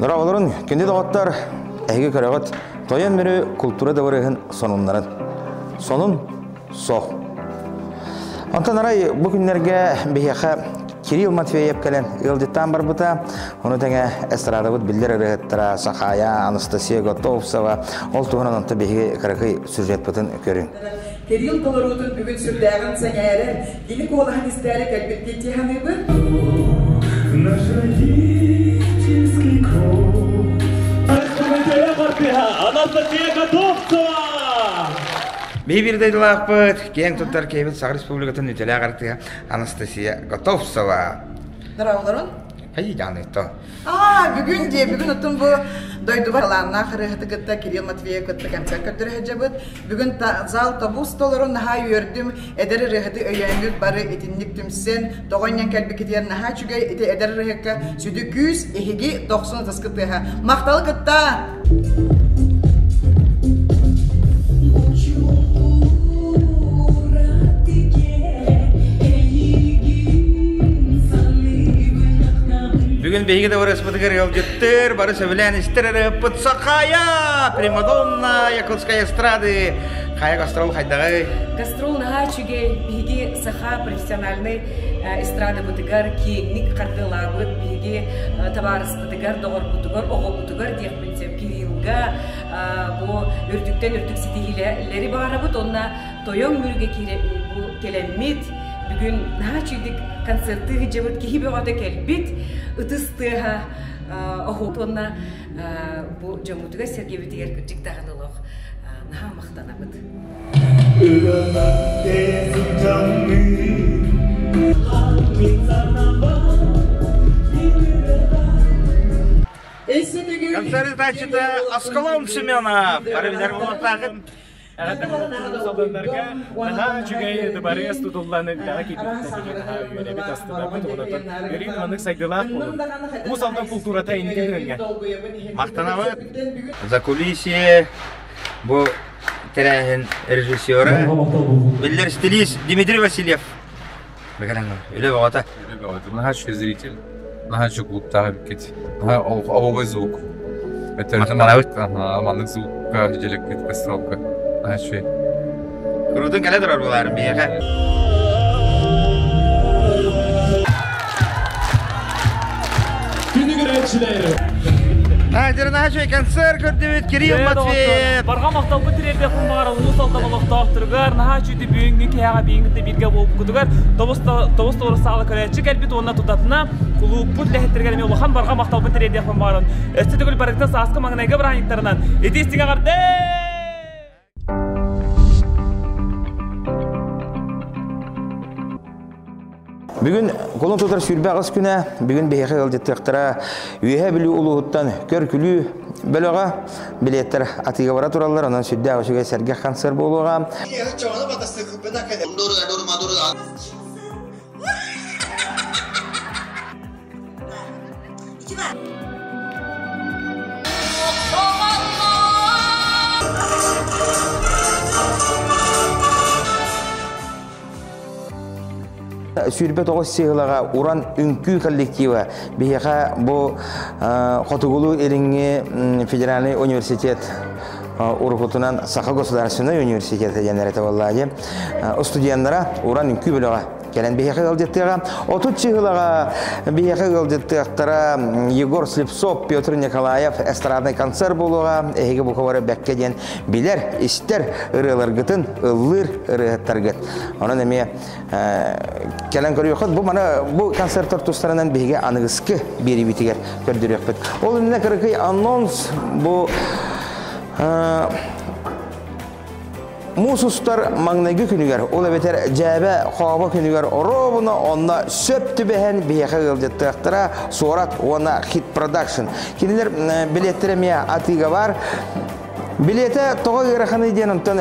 Дорооболорун, күндү доҕоттор, эһиги көрөҕүт Тойон Мүрү култуура дыбарыаһын сонуннарын. Сонун суох. Онтон арай бу күннэргэ биһиэхэ Кирилл Матвеев кэлэн ыалдьыттаан барбыта. Ону тэҥэ эстрадабыт биллэр ырыаһыттара Сахая, Анастасия Готовцева. Ол туһунан онто биһиги кыракый сюжетпытын көрүҥ. Кирилл толоруутун бүгүн сүрдээҕин сэҥээрэр, кини куолаһын истээри кэлбиккит дии саныыбын. Наш родительский кров. Анастасия Готовцева! Биһи биир дойдулаахпыт, киэҥ туттар киһибит Саха Республикатын үтүөлээх артыыһа Анастасия Готовцева. Здорово, Хайдааныйтон. Аа, бүгүн дии, бүгүн оттон бу дойдубар талааннаах ырыаһыты кытта Кирилл Матвеев кытта кэмсэк көрдөрө сылдьабыт. Бүгүн зал тобус толору наһаа үөрдүм, эдэр ырыаһыты өйөөҥҥүт бары итинник түмсэн, тоҕо инньэн кэлбиккитигэр наһаа үчүгэй ити эдэр ырыаһыкка сүдү күүс эһиги дохсун ытыскыт тыаһа. Махтал кытта! Бүгүн биһиги да барыспытыгар ыалдьыттыр, бары сөбүлээн истэр ырыаппыт Сахая, Примадонна Якутской эстрады. Хайа гастрол хайдаҕый? Гастрол наһаа үчүгэй. Биһиги саха профессиональнай эстрадабытыгар киэҥник хардыылаабыт биһиги табаарыспытыгар, доҕорбутугар, оҕобутугар диэхпин сөп Кириллга бу үрдүктэн үрдүк ситиһиилэри баҕарабыт уонна Тойон Мүрүгэ киирэ бу кэлэммит бүгүн наһаа үчүгдүк концертыы сылдьабыт киһи бөҕөтө кэлбит ытыс тыаһа оһуот уонна бу дьоммутугар сэргэбитигэр кырдьык даҕаны олох наһаа махтанабыт. Концерт Аскалон Семенов. Бары билэр буолуохтаахын. Эҕэрдэ салданнарга наһаа үчүгэй дыбарыас тутуллан үлэҕэ киирбититтэн биһиги наһаа үөрэбит, астынабыт, онон өрүү маннык сайдыылаах буолун. Уус Алдан култуурата инники күөҥҥэ. Махтанабыт. Закулисье бу тэрээһин режиссера, биллэр стилист Дмитрий Васильев. Үлэ бөҕөтө. Үлэ бөҕөтө. Наһаа үчүгэй зритель, наһаа үчүгэй клубтаах эбиккит. Наһаа оһуобай звук. Махтанабыт. Маннык звукка дьэлэккит гастролка. Наһаа үчүгэй. Куруутун кэлэ турар буолаарым биһиэхэ. Күнү көрөөччүлэр! Наһаа концерт көрдүбүт Кирилл Матвеев. Барҕа махталбыт тириэрдиэхпин баҕарабын Уус Алдан олохтоохторугар, наһаа үчүгэй бүгүҥҥү киһиэхэ биһиги бииргэ буолбуккутугар тобус толору саала көрөөччү кэлбит уонна тутатына кулууппут үлэһиттэригэр эмиэ улахан барҕа махталбын тириэрдиэхпин баҕарабын. Өссө төгүл барыгытын сааскы маҥнайгы бырааһынньыктарынан ити истиҥ эҕэрдэ! Бүгүн кулун тутар 28 күнэ, бүгүн биһиэхэ ыалдьыттыахтара Үөһээ Бүлүү улууһуттан көр-күлүү бөлөҕө билиэттэр атыыга бара тураллар, онон сүрдээх үчүгэй сэргэх концерт буолуоҕа. 29 сыһылаҕа Уран үҥкүү коллектива биһиэхэ бу Хотугулуу-Илиҥҥи федеральный университет урукутунан Саха государственнай университета диэн эрэ буоллаа дии. Студеннара Уран үҥкүү бөлөҕө кэлэн биһиэхэ ыалдьыттыаҕа. 30 чыһылаҕа биһиэхэ ыалдьыттыахтара Егор Слепцов, Петр Николаев эстрадный концерт буолуоҕа. Эһиги бука бары бэккэ диэн билэр, истэр ырыаларгытын ыллыыр ырыаһыттаргыт. Онон эмиэ кэлэн көрүөххүт. Бу маны бу концерттар тустарынан биһиги аныгыскы биэриибитигэр көрдөрүөхпүт. Ол иннинэ кыракый анонс бу Муус устар маҥнайгы күнүгэр, ол эбэтэр дьээбэ хообо күнүгэр оруобуна онно сөп түбэһэн биһиэхэ ыалдьыттыахтара Суорат уонна Хит Продакшн. Кинилэр билиэттэрэ эмиэ атыыга бар. Билиэтэ тоҕо ыараханый диэн онтон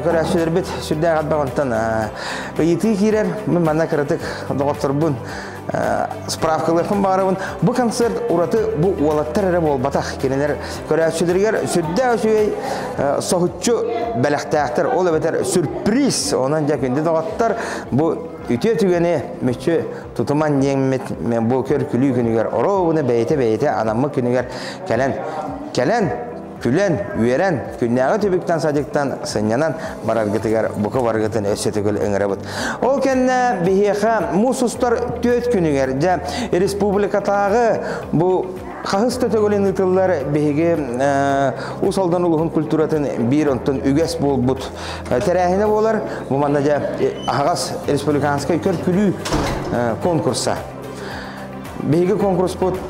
көрөөччүлэрбит сүрдээх элбэх онтон ыйытыы киирэр. Мин манна кыратык доҕотторбун справкалыахпын баҕарабын. Бу концерт ураты бу уолаттар эрэ буолбатах. Кинилэр көрөөччүлэригэр сүрдээх үчүгэй соһуччу бэлэхтээхтэр. Ол эбэтэр сюрприз. Онон дьэ күндү доҕоттор бу үтүө түгэни мүччү тутуман диэммит бу көр күлүү күнүгэр оруобуна бэйэтэ бэйэтэ анаммыт күнүгэр кэлэн кэлэн күлэн, үөрэн, күннээҕи түбүктэн-садьыктан сынньанан бараргытыгар бука баргытын өссө төгүл ыҥырабыт. Ол кэннэ биһиэхэ муус устар түөрт күнүгэр дьэ республикатааҕы бу хаһыс да төгүлүн ыытыллар биһиги Уус Алдан улууһун культуратын биир онтон үгэс буолбут тэрээһинэ буолар. Бу манна дьэ аһаҕас республиканскай көр-күлүү конкурса. Биһиги конкурспут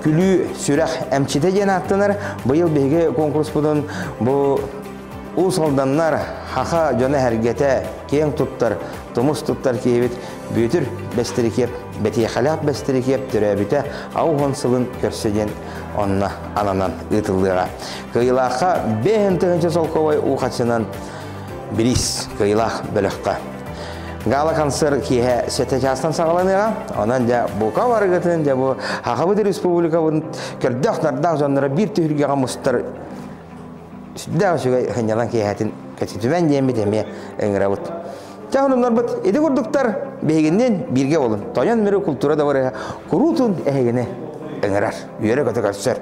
Күлүү сүрэх эмчитэ диэн ааттанар. Быйыл биһиги конкурспутун бу Уус Алданнар хаха дьоно эһэргэтэ киэҥ туттар, тумус туттар киһибит Бүөтүр Бэстирикиэп Бэтиэхэлээх Бэстирикиэп төрөөбүтэ ауһун сылын көрсө диэн онно ананан ыытыллыаҕа. Кыайыылаахха 5000 солкуобай уу хаччынан бириис кыайыылаах бөлөххө. Гала-концерт киэһэ 7 чаастан саҕаланыаҕа. Онон дьэ бука барыгытын дьэ бу Хахабыт республикабын көрдөөх-нардаах дьонноро биир түһүлгэҕэ мустар сүрдээх үчүгэй сынньалаҥ киэһэтин көтүтүмэн диэммит эмиэ ыҥырабыт. Чэ оннорбут ити курдуктар биһигинниин бииргэ болун. Тойон Мүрү культура дабарыһа куруутун эһигини ыҥырар, үөрэ-көтө көрсөр.